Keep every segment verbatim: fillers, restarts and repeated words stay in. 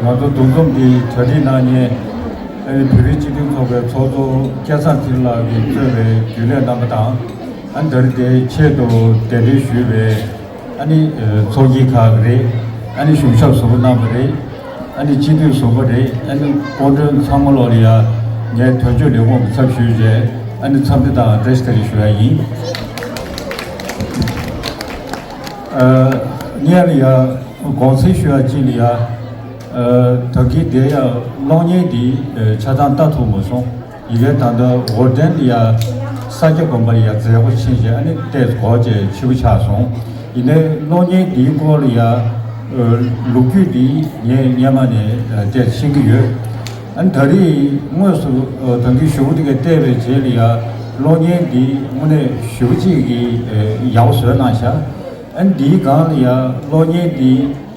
ང་ཚོ་འདུ་འཛོམས་འདི་གྲ་སྒྲིག་གནང་མཁན་ཨ་ནི་བོད་རིགས་སྤྱི་མཐུན་ཚོགས་པའི་ཚོགས་གཙོ་སྐལ་བཟང་མཐིལ་ལགས་ཀྱིས་གཙོས་པའི་རྒྱུན་ལས་རྣམ་པ་དང་། ཨ་ནི་ད་རེས་དེའི་ཆེད་དུ་གདན་འདྲེན་ཞུས་པའི་ཨ་ནི་ཚོགས་སྐྱིད་ཁག་རེད། ཨ་ནི་གཞུང་ཞབས་ཟུར་པ་རྣམ་པ་རེད། ཨ་ནི་སྤྱི་འཐུས་ཟུར་པ་རེད། ཨ་ནི་སྐུ་མགྲོན་ཚང་མ་ལོག་ལ་ཡ་ངས་དོན་གཅོད་ལས་ཁུངས་ཀྱི་ཚབ་ཞུས་རྗེས་ཨ་ནི་འཚམས་འདྲི་དང་བཀྲ་ཤིས་བདེ་ལེགས་ཞུ་ཡ་ཡིན། ཨ་སྔོན་ལ་ཡ་དགོངས་སེལ་ཞུ་ཡ་གཅིག་ལ་ཡ། ཨ་ད་གིན་དེ་ཡ་གློག་བརྙན་འདི་ཨ་ཆ་ཚང་ལྟ་ཐུབ་མ་སོང་། ཡི་གེ་ད་ལྟ་འོར་ལྡན་ལ་ཡ་ས་སྐྱ་དགོན་པ་ལ་ཡ་མཛད་སྒོ་ཕྱིན་རྗེས་ཨ་ནི་ཏོག་ཙམ་འགོར་རྗེས་ཕྱི་པོ་ཆགས་སོང་། ཡིན་ནའི་གློག་བརྙན་འདིའི་སྐོར་ལ་ཡ་ཨ་ལོ་རྒྱུས་འདི་ངས་སྔོན་མ་ནས་ཨ་ཏོག་ཙམ་ཤེས་ཀྱི་ཡོད། ཨ་ནི་ད་རེས་དངོས་སུ་ཨ་ད་གིན་ཞུ་བ་དེ་ག་བལྟས་པའི་རྗེས་ལ་ཡ་གློག་བརྙན་འདི་དངོས་གནས་ཞེ་པོ་ཅིག་གི་ཨ་ཡག་པོ་བཟོས་གནང་ཤག་ཨ་ནི་འདིའི་སྒང་ལ་ཡ་གློག་བརྙན་འདི་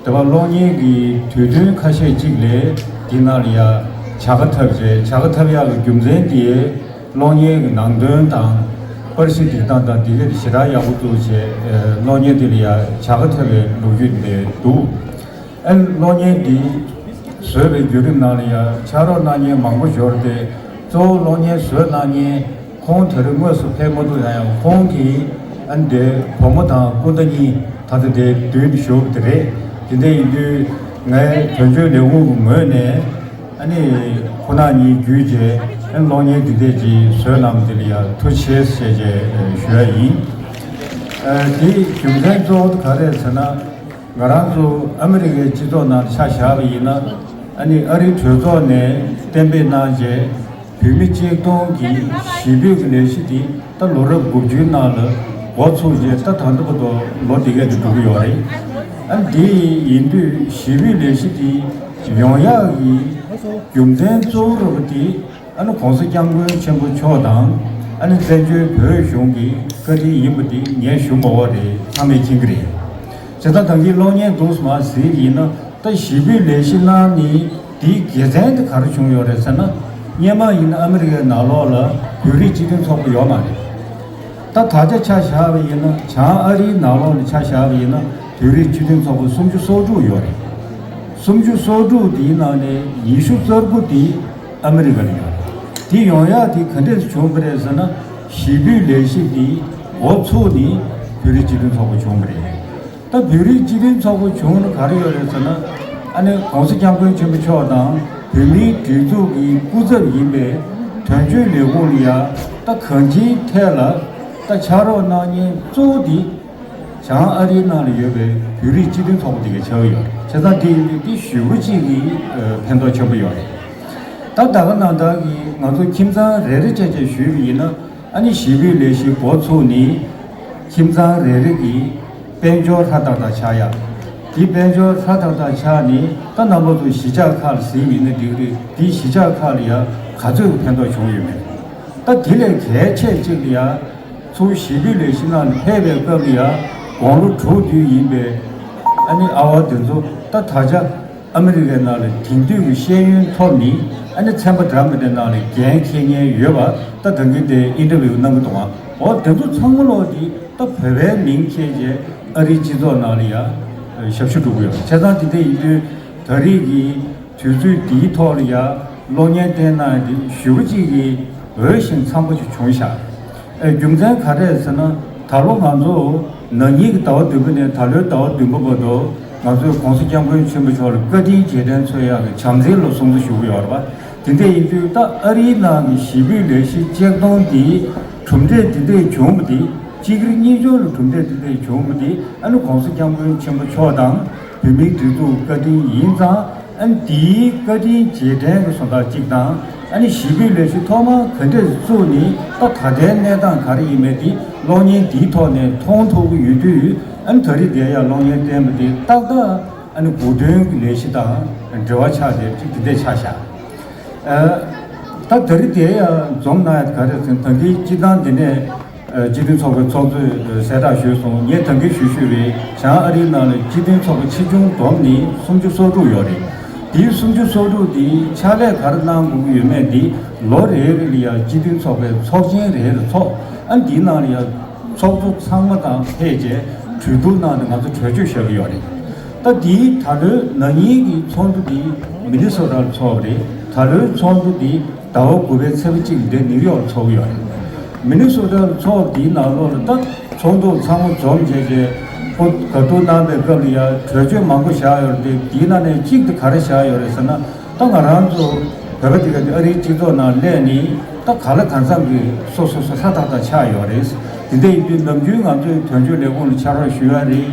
དེ་བ་གློག་བརྙན་གྱི་དུས་སྟོན་ཁ་ཤས་ཅིག་ལས་འདི་ནང་ལ་ཡ་བྱ་དགའ་ཐོབ་རྗེས་བྱ་དགའ་ཐོབ་ཡག་གི་རྒྱུ་མཚན་དེ་གློག་བརྙན་གྱི་ནང་དོན་དང་པར་གཞི་སྒྲིག་སྟངས་དང་འདི་གས་དེ་ཞེ་དྲག་ཡག་པོ་བཙུགས་བྱས་ཨ་གློག་བརྙན་འདི་ལ་ཡ་བྱ་དགའ་ཐོབ་པའི་ལོ་རྒྱུས་དེ་འདུག་ཨ་ནི་གློག་བརྙན་འདི་བཟོས་པའི་བརྒྱུད་རིམ་ནང་ལ་ཡ་ཕྱག་རོགས་གནང་མཁན་མང་པོ་འབྱོར་ཏེ་གཙོ་བོ་གློག་བརྙན་བཟོས་གནང་མཁན་ཁོང་ད་རེས་དངོས་སུ་ཕེབས་མ་ཐུབ་ཡང་ཡང་ཁོང་གིས་ཨ་ནི་དེ་བུ་མོ་དང་སྐུ་ཟླ་གཉིས་ད་ལྟ་དེ་མདུན་དུ་བཞུགས་པ་དེ་རེད། དེ་འདྲ་ཡིན་དུས་ངས་དོན་གཅོད་ལས་ཁུངས་ཀྱི་ངོས་ནས་ཨ་ནི་ཁོང་རྣམ་གཉིས་བརྒྱུད་བྱས་ཨ་ནི་གློག་བརྙན་འདི་འདྲས་ཀྱི་བཟོས་གནང་བ་དེ་ལ་ཡང་ཐུགས་རྗེ་ཆེ་ཞེས་བྱས་ཞུ་ཡ་ཡིན། ཨ་དེའི་རྒྱུ་མཚན་གཙོ་བོ་དེ་ག་རེ་རེད་ཟེར་ན། ང་རང་ཚོ་ཨ་མི་རི་ཀའི་སྤྱི་ཚོགས་ནང་ཆ་བཞག་པ་ཡིན་ན་ཨ་ནི་ཨ་རིའི་གྲོས་ཚོགས་ནས་གཏན་འབེབས་གནང་རྗེས་བོད་མི་གཅིག་སྟོང་གི་གཞིས་སྤོས་ཀྱི་ལས་གཞི་འདི་ད་ལོ་རབས་དགུ་བཅུའི་ནང་ལ་འགོ་ཚུགས་རྗེས་ད་ད་ལྟ་བར་དུ་ལོ་འདི་གས་དུ་འགྲོ་གི་ཡོད་རེད། ཨ་ནི་འདི་ཡིན་དུས་གཞིས་སྤོས་ལས་གཞི་འདི་ཡོང་ཡག་གི་རྒྱུ་མཚན་གཙོ་བོ་རུ་འདི་ཨ་ནི་༸གོང་ས་༸སྐྱབས་མགོན་ཆེན་པོ་མཆོག་དང་ཨ་ནི་བཙན་བྱོལ་བོད་གཞུང་གི་བཀའ་དྲིན་ཡིན་པ་འདི་ངས་ཞུ་དགོས་པ་རེད། ཚང་མས་མཁྱེན་གྱི་རེད། བྱས་ཙང་ད་གིན་གློག་བརྙན་འདུག་སེ་མར་གཟིགས་ཡིན་ན་ད་གཞིས་སྤོས་ལས་གཞི་གནང་ནི་འདིའི་དགེ་མཚན་དེ་ག་རེ་བྱུང་ཡོད་རེད་ཟེར་ན། སྔོན་མ་ཡིན་ན་ཨ་མི་རི་ཀའི་ནང་ལོགས་ལ་བོད་རིགས་སྤྱི་མཐུན་ཚོགས་པ་ཡོད་མ་རེད། ད་ད་ཆ་ཆ་བཞག་པ་ཡིན་ན་བྱང་ཨ་རིའི་ནང་ལོགས་ལ་ཆ་བཞག་པ་ཡིན་ན་བོད་རིགས་སྤྱི་མཐུན་ཚོགས་པ་སུམ་ཅུ་སོ་དྲུག་ཡོད་རེད། སུམ་ཅུ་སོ་དྲུག་དེའི་ནང་ནས་ཉི་ཤུ་རྩ་དགུ་དེ་ཨ་མི་རི་ཀ་ལ་ཡོད་རེད། དེ་ཡོང་ཡག་དེ་ག་འདྲས་བྱུང་བ་རེད་ཟེར་ན་གཞིས་སྤོས་ལས་གཞི་དེ་འགོ་ཚུགས་ནས་བོད་རིགས་སྤྱི་མཐུན་ཚོགས་པ་བྱུང་བ་རེད། ད་བོད་རིགས་སྤྱི་མཐུན་ཚོགས་པ་བྱུང་ན་ག་རེ་ཡོད་རེད་ཟེར་ན། ཨ་ནི་༸གོང་ས་༸སྐྱབས་མགོན་ཆེན་པོ་མཆོག་དང་བོད་མིའི་སྒྲིག་འཛུགས་ཀྱི་སྐུ་ཚབ་ཡིན་པའི་དོན་གཅོད་ལས་ཁུངས་ལ་ཡ་ད་གང་ཅིའི་ཐད་ལ་ད་ཕྱག་རོགས་གནང་མཁན་གཙོ་བོ་འདི་བྱང་ཨ་རིའི་ནང་ལ་ཡོད་པའི་བོད་རིགས་སྤྱི་མཐུན་ཚོགས་པ་དེ་ག་ཆགས་ཡོད་རེད། བྱས་ཙང་དེ་ཡིན་དུས་འདི་ཞེ་པོ་ཅིག་གི་ཕན་ཐོགས་ཆེན་པོ་ཡོད་རེད། ད་ད་ག་ནང་ལྟར་གྱི་ང་ཚོ་ཁྱིམ་ཚང་རེ་རེ་བྱས་བྱས་ཞུས་པ་ཡིན་ན། ཨ་ནི་གཞིས་སྤོས་ལས་གཞི་འགོ་ཚུགས་ནི་ཁྱིམ་ཚང་རེ་རེ་གི་དཔལ་འབྱོར་ཧྲ་ཐག་ཐག་ཆགས་ཡ། དེ་དཔལ་འབྱོར་ཧྲ་ཐག་ཐག་ཆགས་ནི་ད་རྣམ་པ་ཚོ་གཞིས་ཆགས་ཁག་ལ་གཟིགས་ཡིན་ན་འགྲིག་རེད། དེ་གཞིས་ཆགས་ཁག་ལ་ཡ་ག་ཚོད་ཀྱི་ཕན་ཐོགས་བྱུང་ཡོད་མེད། ད་དེ་ལས་གལ་ཆེ་གཅིག་ལ་ཡ་ཚུར་གཞིས་སྤོས་ལས་གཞི་ནང་ལ་ཕེབས་པའི་སྐབས་ལ་ཡ་དགུང་ལོ་དྲུག་བདུན་ཡིན་པའི་ཨ་ནི་ཨ་བ་དེ་ཚོ་ད་ད་ཆ། ཨ་མི་རི་ཀའི་ནང་ལ་དེང་དུས་ཀྱི་ཤེས་ཡོན་ཐོབ་ནི་ཨ་ནི་ཚན་པ་འདྲ་མི་འདྲ་ནང་ལ་འགན་འཁྱེར་མཁན་ཡོད་པ་ད་ད་གིན་དེ་ཨིན་ཊར་བིའུ་གནང་གི་འདུག་ཨ། འོ་དེ་ཚོ་ཚང་མ་ལོག་འདི་ད་བོད་པའི་མིང་འཁྱེར་བྱས་ཨ་རིའི་སྤྱི་ཚོགས་ནང་ལ་ཡ་ཞབས་ཞུ་སྒྲུབ་ཀྱི་ཡོད། བྱས་ཙང་དེ་འདྲ་ཡིན་དུས་ད་རེས་ཀྱི་དུས་ཚོད་འདིའི་ཐོག་ལ་ཡ་གློག་བརྙན་བསྟན་གནང་འདི་ཞེ་པོ་ཅིག་གི་འོས་ཤིང་འཚམས་པོ་ཅིག་བྱུང་ཤག་ཨེ་རྒྱུ་མཚན་ག་རེ་རེད་ཟེར་ན། ད་ལོ་ང་ཚོ་ན་ནིང་གི་ཟླ་བ་བདུན་པ་ནས་ད་ལོའི་ཟླ་བ་བདུན་པ་བར་དུ་ང་ཚོས་༸གོང་ས་༸སྐྱབས་མགོན་ཆེན་པོ་མཆོག་ལ་བཀའ་དྲིན་རྗེས་དྲན་འཚོལ་ཡག་གི་བྱམས་བརྩེའི་ལོ་སྲུང་བརྩི་ཞུ་གི་ཡོད་རེད་པ། དེ་འདྲ་ཡིན་དུས་ད་ཨ་རིའི་ནང་གི་གཞིས་སྤོས་ལས་གཞི་ཆིག་སྟོང་འདིའི་གྲུབ་འབྲས་འདི་འདྲས་བྱུང་བ་འདི་གཅིག་རེ་གཉིས་ཆོག་ལ་གྲུབ་འབྲས་འདི་འདྲས་བྱུང་བ་འདི་ཨ་ནི་༸གོང་ས་༸སྐྱབས་མགོན་ཆེན་པོ་མཆོག་དང་བོད་མིའི་སྒྲིག་འཛུགས་བཀའ་དྲིན་ཡིན་ཙང་། ཨ་ནི་དེའི་བཀའ་དྲིན་རྗེས་དྲན་གྱི་བཟོ་ལྟ་གཅིག་དང་། ཨ་ནི་གཞིས་སྤོས་ལས་གཞི་ཐོག་མར་ག་འདྲས་བཙུགས་ནས་ད་ད་ལྟའི་གནས་སྟངས་ག་རེ་ཡིན་མིན་དེ་གློག་བརྙན་འདིའི་ཐོག་ནས་མཐོང་ཐུབ་ཀྱི་ཡོད་དུས། ཨ་ནི་ད་རེས་དེ་ཡང་གློག་བརྙན་བསྟན་པ་དེ་ཏག་ཏག་ཨ་ནི་དགུང་སྟོན་གྱི་ལས་གཞི་དང་འབྲེལ་བ་ཆགས་བསྡད་པ་ཅིག་དེ་འདྲས་ཆགས་བཞག་ཨ་ད་ད་རེས་དེ་ཡང་འཛོམས་གནང་ཡ་དེ་ག་རེ་ཟེར་ན། ད་ལྟའི་སྤྱི་བཏང་འདི་ནས། སྤྱི་མཐུན་ཚོགས་པའི་ཚོགས་གཙོས་གསལ་བསྒྲགས་ཞུས་སོང་། ངས་ད་གིན་ཞུས་ཞུས་པའི་བྱང་ཨ་རིའི་ནང་ལ་སྤྱི་མཐུན་ཚོགས་པ་ཆེ་ཆུང་བསྡོམས་ནི་སུམ་ཅུ་སོ་དྲུག་ཡོད་རེད། དེའི་སུམ་ཅུ་སོ་དྲུག་དེའི་ཕྱག་ལས་ག་རེ་གནང་དགོས་ཀྱི་ཡོད་མེད་འདི་ལོ་རེ་རེ་ལ་ཡང་སྤྱི་མཐུན་ཚོགས་པའི་ཚོགས་ཆེན་རེ་རེ་ཚོགས། ཨ་འདིའི་ནང་ལ་ཡང་ཚོགས་གཙོ་ཚང་མ་དང་ཕེབས་རྗེས་གྲོས་བསྡུར་གནང་ནས་ང་ཚོ་གྲོས་ཆོད་བཞག་གི་ཡོད་རེད། ད་དེའི་ད་ལོའི་ན་ནིང་གི་ཚོགས་འདུ་དེ་མི་ནི་སོ་ཊ་ལ་ཚོགས་པ་རེད། ད་ལོའི་ཚོགས་འདུ་དེ་ཟླ་བ་དགུ་པའི་ཚེས་པ་གཅིག་འདིར་ནིའུ་ཡོག་ལ་ཚོགས་ཀྱི་ཡོད་རེད། མི་ནི་སོ་ཊ་ལ་ཚོགས་པ་དེའི་ནང་ལོགས་ལ་ད་ཚོགས་འདུ་ཚང་མ་འཛོམས་བྱས་རྗེས་ཁོ་ག་ཐུག་གནང་པའི་སྐབས་ལ་ཡང་གྲོས་ཆོད་མང་པོ་བཞག་ཡོད་རེད་དེ། དེའི་ནང་ནས་གཅིག་དེ་ག་རེ་བཞག་ཡོད་རེད་ཟེར་ན། ད་ང་རང་ཚོ་བོད་པ་དེ་ག་དེ་ཨ་རིའི་སྤྱི་ཚོགས་ནང་སླེབས་ནས་ད་ག་ལ་གང་འཚམ་གྱི་སོ་སོ་སོ་ཧྲ་ཐག་ཐག་ཆགས་ཡོད་རེད། དེ་འདྲ་ཡིན་དུས་ནམ་རྒྱུན་ང་ཚོས་དོན་གཅོད་ལས་ཁུངས་ལ་ཕྱག་རོགས་ཞུ་ཡ་རེད།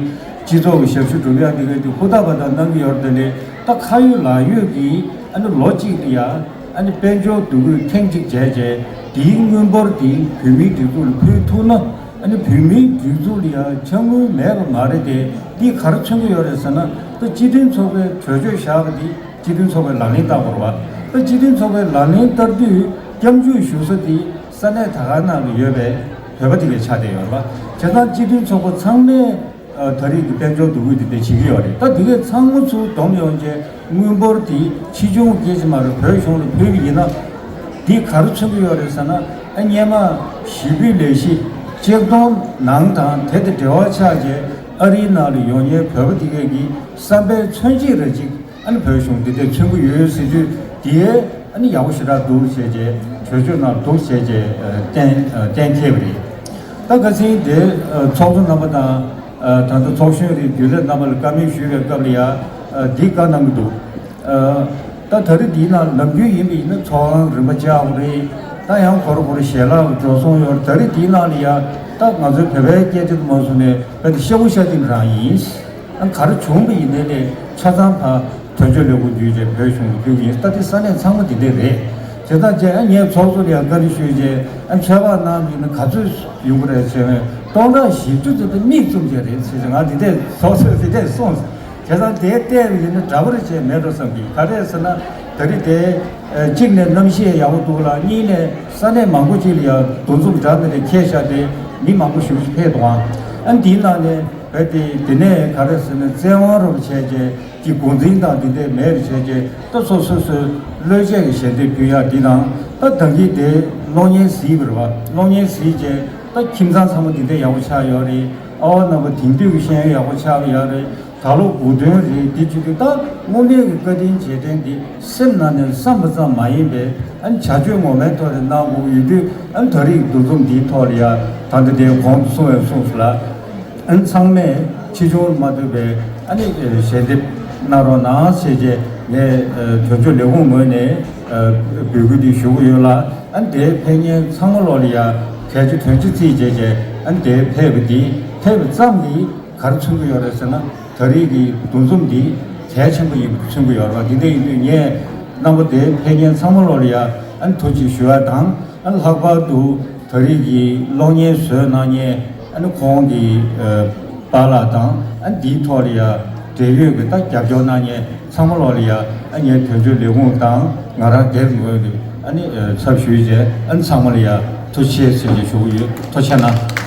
སྤྱི་ཚོགས་ཀྱི་ཞབས་ཞུ་སྒྲུབ་ཡ་དེ་ག་དེ་ཧུར་ཐག་པ་དང་གནང་གི་ཡོད་རེད། དེ་ནས་ད་ཁ་ཡོད་ལག་ཡོད་ཀྱིས་ཨ་ནི་ལོ་གཅིག་ལ་ཡ་ཨ་ནི་དཔལ་འབྱོར་འདུ་འགོད་ཐེངས་གཅིག་བྱས་རྗེས་དེའི་དངུལ་འབོར་དེ་བོད་མིའི་སྒྲིག་འཛུགས་ལ་ཕུལ་ཐུབ་ན། ཨ་ནི་བོད་མིའི་སྒྲིག་འཛུགས་ལ་ཡང་ཕྱག་དངུལ་མེད་པ་མ་རེད་དེ། འདི་ག་རེ་མཚོན་གྱི་ཡོད་རེད་ཟེར་ན། ད་སྤྱི་མཐུན་ཚོགས་པའི་གྲོས་ཆོད་བཞག་པ་འདི་སྤྱི་མཐུན་ཚོགས་པས་ལག་ལེན་བསྟར་དགོས་རེད་བ། ད་སྤྱི་མཐུན་ཚོགས་པས་ལག་ལེན་བསྟར་དུས་སྐྱབས་འཇུག་ཞུ་ས་དེ་ས་གནས་ད་ག་ནང་ལ་ཡོད་པའི་བོད་པ་དེ་གས་ཆགས་བསྡད་ཡོད་རེད་བ། བྱས་ཙང་སྤྱི་མཐུན་ཚོགས་པ་ཚང་མས་ཨ་ད་རེས་ཀྱི་དཔལ་འབྱོར་འདུ་འགོད་དེ་འདྲ་བྱེད་ཀྱི་ཡོད་རེད། ད་དེ་གས་ཚང་མ་ཚུར་བསྡོམས་ཡོང་རྗེས། དངུལ་འབོར་དེ་ཕྱིས་འབྱུང་སྐད་ཆ་མ་རེད། བོད་གཞུང་ལ་ཕུལ་བ་ཡིན་ན། འདི་ག་རེ་མཚོན་གྱི་ཡོད་རེད་ཟེར་ན། ཨ་སྔོན་མ་ཞི་བདེའི་ལས་གཞི་ཆིག་སྟོང་ནང་དང་དེ་དང་འབྲེལ་བ་ཆགས་རྗེས་ཨ་རིའི་ནང་ལ་ཡོད་མཁན་བོད་པ་དེ་གས་ཀྱི་བསམ་པའི་མཚོན་བྱེད་རེ་ཅིག་ཨ་ནི་བོད་གཞུང་འདི་འདྲས་མཚོན་གྱི་ཡོད་ཟེར་དུས་དེའི་ཨ་ནི་ཡག་པོ་ཞེ་དྲག་འདུག་བྱས་རྗེས་གྲོས་ཆོད་ནང་འདུག་བྱས་རྗེས་གཏན་གཏན་འཁེལ་བ་རེད། ད་ཁ་སང་དེ་ཚོགས་གཙོ་རྣམ་པ་དང་། ད་ལྟ་ཚོགས་གཞོན་རེད། རྒྱུན་ལས་རྣམ་པ་ལ་བཀའ་མོལ་ཞུས་པའི་སྐབས་ལ་ཡ་འདི་བཀའ་གནང་གི་འདུག་ད་ད་རེས་འདིའི་ནང་ནམ་རྒྱུན་ཡིན་པ་ཡིན་ན་ཚོགས་ཁང་རིམ་པ་བཅར་བ་རེད། ད་ཡང་གོ་རེ་གོ་རེ་ཞལ་ལག་འགྲོ་སོང་ཡོད་རེད། ད་རེས་འདིའི་ནང་ལ་ཡ་ད་ང་ཚོའི་བོད་པའི་སྐད་ཆ་དུ་མ་སོང་ནས་བོད་དེ་ཤ་བོ་ཤ་ཏིང་རང་ཡིན། ཨ་ག་རེ་བྱུང་བ་ཡིན་ནའི་ལས་ཆ་ཚང་ཕ་དོན་གཅོད་ལས་ཁུངས་བརྒྱུད་བྱས་བོད་གཞུང་ལ་བསྒྱུར་གྱི་ཡིན། ད་དེ་ས་གནས་ཚང་མ་དེ་འདྲས་རེད། དེ་ལྟར་བྱས་ཨ་ངས་ཚོགས་གཙོ་ལ་ཡང་བཀའ་འདྲི་ཞུས་རྗེས་ཨ་ཚོད་དཔག་གནང་མིན་ན་ག་ཚོད་ཡོང་གི་རེད་ཟེར་བས་སྟོང་ཕྲག་བཞི་བཅུ་ཙམ་དེ་མིག་བཙུམ་བྱས་རེད་ཟེར་ཟེར། ང་དེ་འདྲས་ཚོགས་གཙོས་དེ་འདྲས་གསུངས། བྱས་ཙང་དེ་བལྟས་པ་ཡིན་ན་འདྲ་པོ་རེད་བྱས་མེད་འགྲོ་བསམ་གི། ག་རེ་ཟེར་ན་ད་རེས་དེ་གཅིག་ནས་གནམ་གཤིས་ཡག་པོ་འདུག་ལ། གཉིས་ནས་ས་གནས་མང་པོ་ཅིག་ལ་ཡང་འདུ་འཛོམས་འདྲ་མི་འདྲ་ཁྱེར་བཞག་སྟེ་མི་མང་པོ་ཞེ་པོ་ཅིག་ཕེབས་འདུག་ཨ། ཨ་འདིའི་ནང་ནས་བས་དེ་དེ་ནས་ག་རེ་ཟེར་ན་བཙན་དབང་རབ་བྱས་རྗེས་ཀྱི་འགོ་འཛིན་དང་དེ་འདྲས་མེད་པ་བྱས་རྗེས་ད་སོ་སོ་སོའི་བློས་བྱས་ཀྱི་ཞལ་འདེབས་ཕུལ་ཡག་འདི་དང་། ད་ད་གིན་དེ་གློག་བརྙན་གཟིགས་པ་རེད་བ། གློག་བརྙན་གཟིགས་རྗེས་ད་ཁྱིམ་ཚང་ཚང་མ་དེ་འདྲས་ཡག་པོ་ཆགས་ཡོད་རེད། ཨ་བ་རྣམ་པ་དེང་དུས་ཀྱི་ཤེས་ཡོན་ཡག་པོ་ཆགས་ཡོད་རེད། ད་ལོ་དགུ་སྟོན་རེད། འདི་བྱེད་དུས་ད་དངོས་གནས་ཀྱི་བཀའ་དྲིན་རྗེས་དྲན་འདི་སེམས་ནང་ནས་བསམ་པ་ཙམ་མ་ཡིན་པའི་ཨ་ནི་བྱ་སྤྱོད་ངོ་མའི་ཐོག་ནས་གནང་དགོས་ཀྱི་ཡོད་དུས། ཨ་ནི་ད་རེས་འདུ་འཛོམས་འདིའི་ཐོག་ལ་ཡ་ད་ལྟ་དེ་གོང་དུ་གསུངས་པའི་གསུངས་སོ་ལ། ཨ་ནི་ཚང་མས་ཕྱིས་འབྱུང་མ་ཐུབ་པའི་ཨ་ནི་ཞལ་འདེབས་གནང་རོགས་གནང་ཞེས་བྱས་ངས་དོན་གཅོད་ལས་ཁུངས་ངོས་ནས་འབོད་སྐུལ་འདི་ཞུ་གི་ཡོད་ལ། ཨ་ནི་དེའི་ཕེབས་མཁན་ཚང་མ་ལོག་ལ་ཡ་གལ་ཆེ་དོན་ཆེ་བརྩིས་བྱས་བྱས་ཨ་ནི་དེའི་ཕེབས་པ་འདི་ཕེབས་པ་ཙམ་གྱིས་ག་རེ་མཚོན་གྱི་ཡོད་རེད་ཟེར་ན། ད་རེས་ཀྱི་འདུ་འཛོམས་འདི་གལ་ཆེན་པོ་ཡིན་པ་མཚོན་གྱི་ཡོད་རེད་བ། འདི་འདྲ་ཡིན་དུས་ངས་རྣམ་པ་དེ་ཕེབས་མཁན་ཚང་མ་ལོག་ལ་ཡ་ཨ་ནི་ཐུགས་རྗེ་ཞུ་བ་དང་། ཨ་ནི་ལྷག་པར་དུ་ད་རེས་ཀྱི་གློག་བརྙན་བཟོས་གནང་མཁན་ཨ་ནི་ཁོང་གི་ཨ་པཱ་ལགས་དང་། ཨ་ནི་འདིའི་ཐོག་ལ་ཡ་འབྲེལ་ཡོད་ཀྱི་ད་རྒྱབ་སྐྱོར་གནང་མཁན་ཚང་མ་ལོག་ལ་ཡ་ཨ་ངས་དོན་གཅོད་ལས་ཁུངས་དང་ང་རང་སྒེར་ངོས་ནས་ཨ་ནི་ཚབ་ཞུས་བྱས་ཨ་ནི་ཚང་མ་ལ་ཡ་ཐུགས་རྗེ་ཆེ་ཟེར་ནས་ཞུ་གི་ཡོད། ཐུགས་རྗེ་གནང་།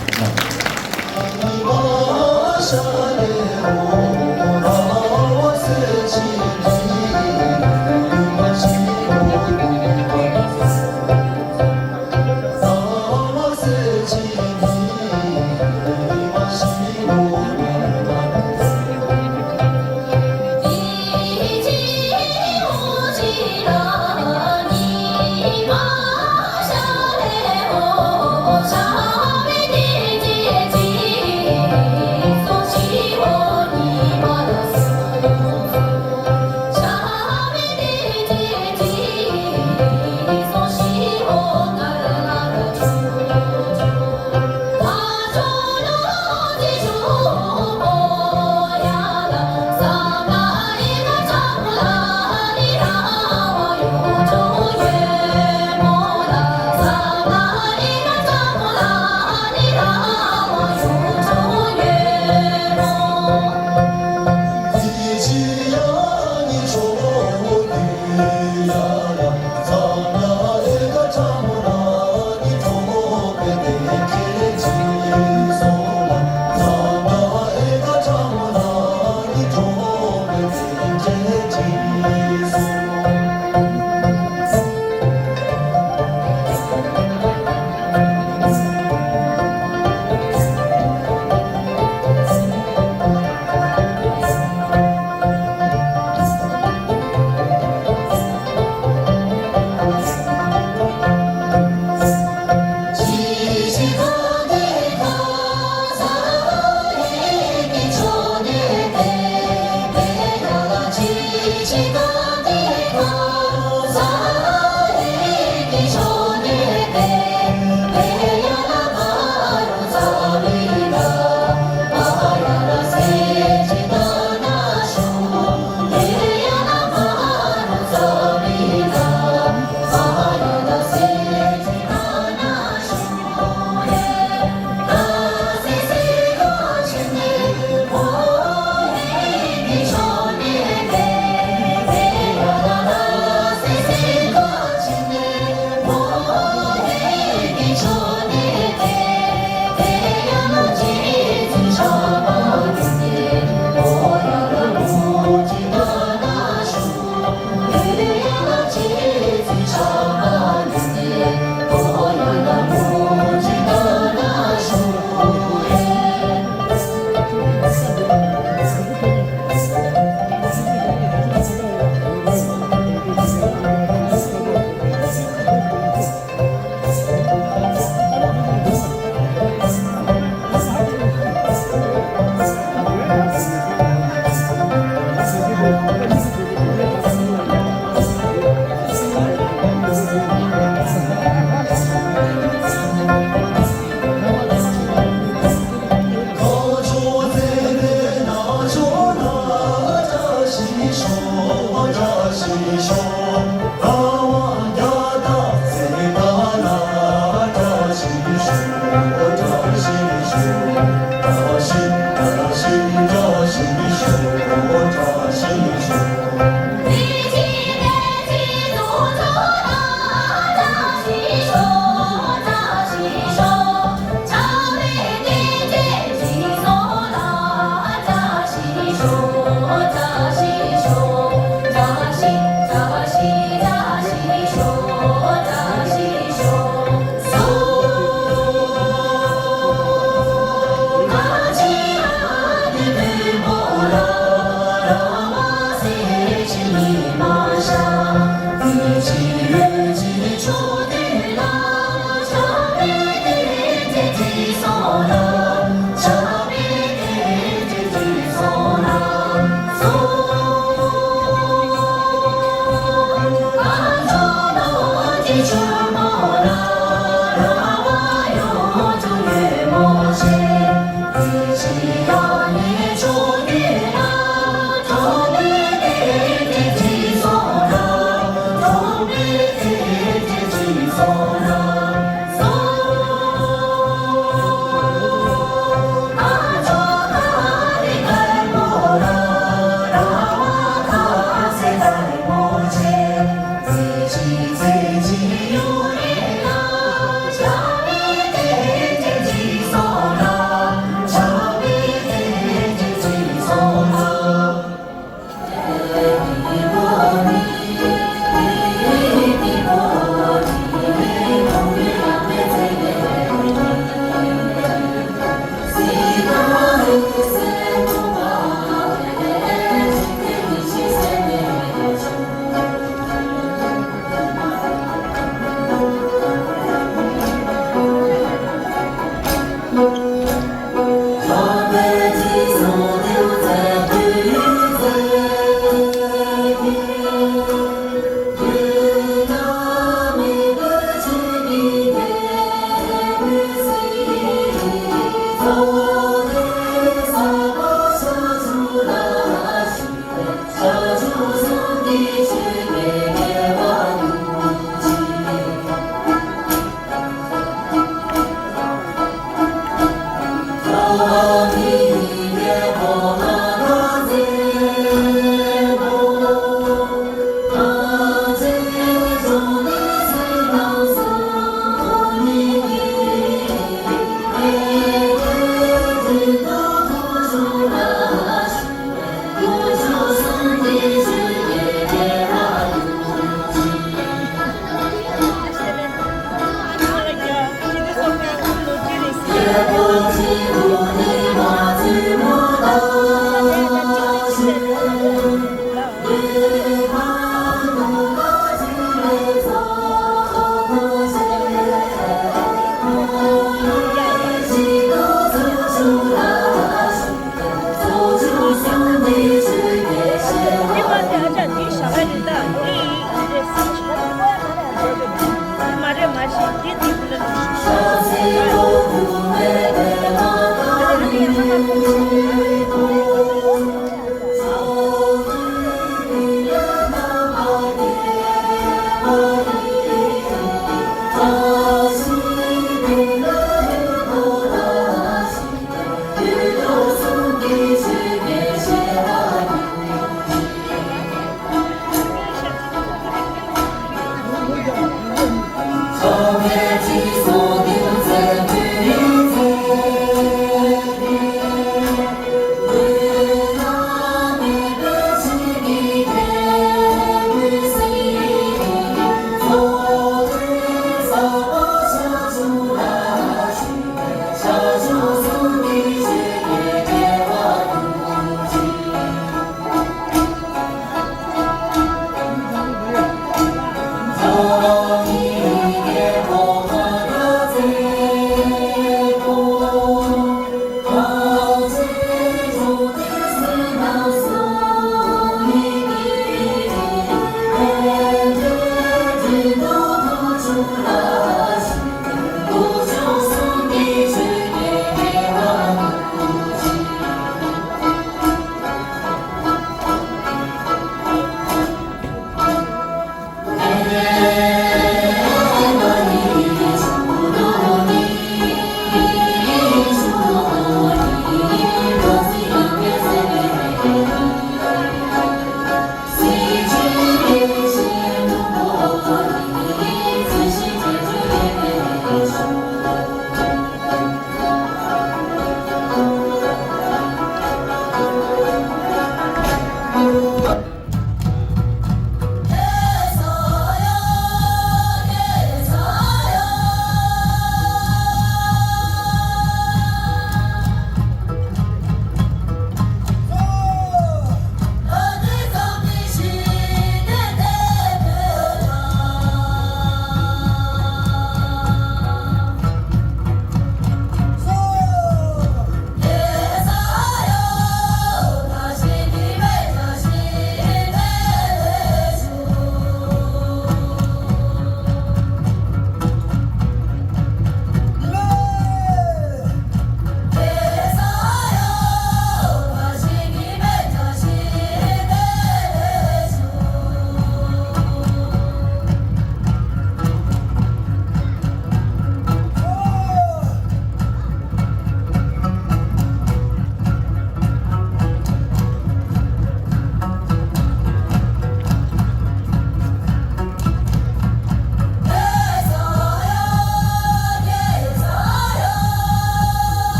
མཛད་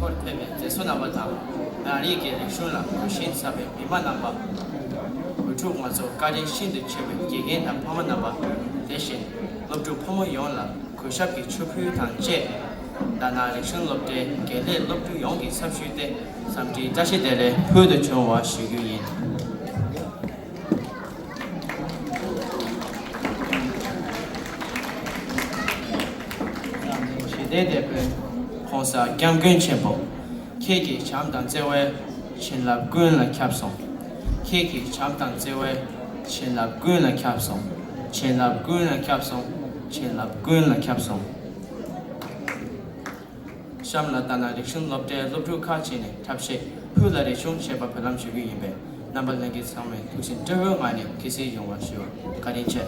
སྒོར་ཕེབས་པའི་མཛད་གཙོ་རྣམ་པ་དང་། རང་རིགས་ཀྱི་རིག་གཞུང་ལ་གུས་ཞེན་ཟབ་པའི་མི་མང་རྣམ་པ། བོད་ཕྲུག་ང་ཚོ་བཀའ་དྲིན་ཤིན་ཏུ་ཆེ་བའི་དགེ་རྒན་དང་ཕ་མ་རྣམ་པ། དེ་བཞིན་སློབ་ཕྲུག་ཕོ་མོ་ཡོངས་ལ་གུས་ཞབས་ཀྱི་ཆུ་ཕུལ་དང་བཅས། ད་ནང་རིག་གཞུང་སློབ་གྲྭའི་དགེ་ལས་སློབ་ཕྲུག་ཡོངས་ཀྱི་ཚབ་ཞུས་ཏེ། འཚམས་འདྲིའི་བཀྲ་ཤིས་བདེ་ལེགས་ཕུལ་དུ་བྱུང་བ་ཞུ་རྒྱུ་ཡིན། ཞི་བདེའི་དེད་དཔོན་༸གོང་ས་༸སྐྱབས་མགོན་ཆེན་པོ། ཁྱེད་ཀྱི་བྱམས་དང་བརྩེ་བས་ བྱིན་རླབས་ཀུན་ལ་ཁྱབ་སོང་། ཁྱེད་ཀྱི་བྱམས་དང་བརྩེ་བས། བྱིན་རླབས་ཀུན་ལ་ཁྱབ་སོང་། བྱིན་རླབས་ཀུན་ལ་ཁྱབ་སོང་། བྱིན་རླབས་ཀུན་ལ་ཁྱབ་སོང་། གཤམ་ལ་ད་ནང་རིག་གཞུང་སློབ་གྲྭའི་སློབ་ཕྲུག་ཁག་ཅིག་ནས་འཁྲབ་གཞས་ཕུལ་ལ་རེ་ཆུང་ཞེས་པ་འབུལ་ལམ་ཞུ་གི་ཡིན་པས། རྣམ་པ་ལྷན་རྒྱས་ཚང་མས་ཐུགས་སེམས་བརྟན་པོའི་ངང་ནས་གུས་བརྩི་ཡོང་བ་ཞུ། བཀའ་དྲིན་ཆེ།